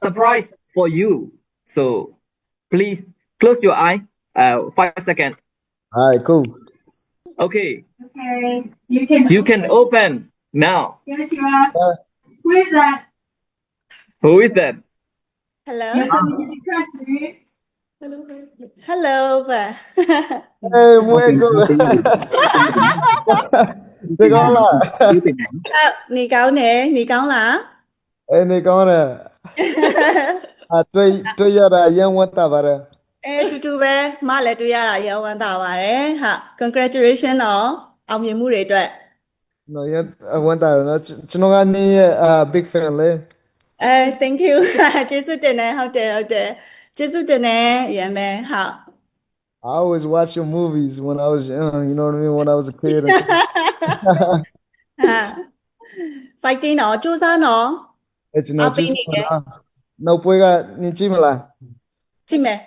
Surprise for you. So please close your eye. 5 seconds. All right, cool. Okay. Okay, you can You can open now. Joshua, who is that? Who is that? Hello. 有什么开始？ Hello ပါ Hey, မွေးကိုနေကောင်းလား နေကောင်းတယ်နေကောင်းလား အေးနေကောင်းတယ်အတွေ့တွေ့ရတာအရင်ဝတ်တာပါတယ် အဲတူတူပဲမလည်းတွေ့ရတာရောဝမ်းသာပါတယ်ဟာ congratulation တော့အောင်မြင်မှုတွေအတွက် နော်ရဝမ်းသာတယ်နော်ကျွန်တော်ကနေရဲ့အာ big fan လေ အဲ thank you ကျေးဇူးတင်တယ်ဟုတ်တယ်ဟုတ်တယ်ကျေးဇူးတင်တယ်ရမ်းပဲဟုတ် I always watch your movies when I was young, you know what I mean, when I was a kid. ဟာ fighting တော့စူးစမ်းတော့ အဲကျွန်တော် အားပေး ကျေးဇူး နေတယ် ပါနောက်ပွဲကနင်ကြည့်မလား ကြည့်မယ်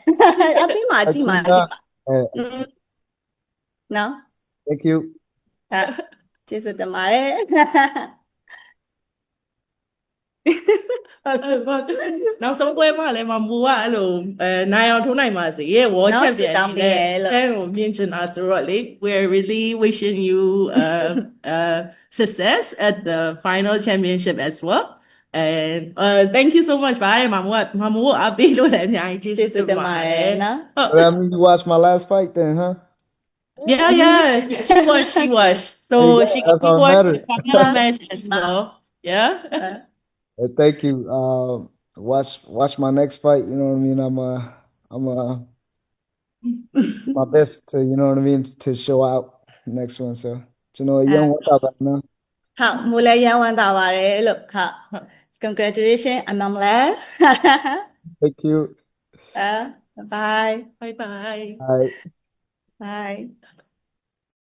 အပေးမှာကြည့်မှာကြည့်မှာ အဲ อืมနော် thank you. ဟာကျေးဇူးတင်ပါတယ် အဲ့ဘာနောက်ဆုံးပွဲမှာလည်းမမူကအဲ့လိုအဲနိုင်အောင်ထိုးနိုင်ပါစေရဲ့ World နော် Champion ဆုတောင်းပေးတယ်လို့ အဲ့ကိုမြင်ချင်တာဆိုတော့လေ we're really wishing you success at the final championship as well, and thank you so much ပါတယ်မမူကမမူကိုအားပေးလို့လည်းအများကြီးကျေး ကျေး ဇူးတင် ဇူးတင်ပါ ပါတယ် တယ်နော် ဟုတ် That means you watched my last fight then, huh? Yeah, she was. So There you go. she That's he all watched matters. the final match as well. Yeah. Thank you. Watch my next fight. You know what I mean? I'm my best to, you know what I mean, to show out next one. So ကျွန်တော်ရန်ဝတ်တာပါနော် ဟုတ်မူလည်းရမ်းဝမ်းသာပါတယ်လို့ဟုတ် congratulation အမမလဲ Thank you. အဲ bye. Bye bye. All right. Bye.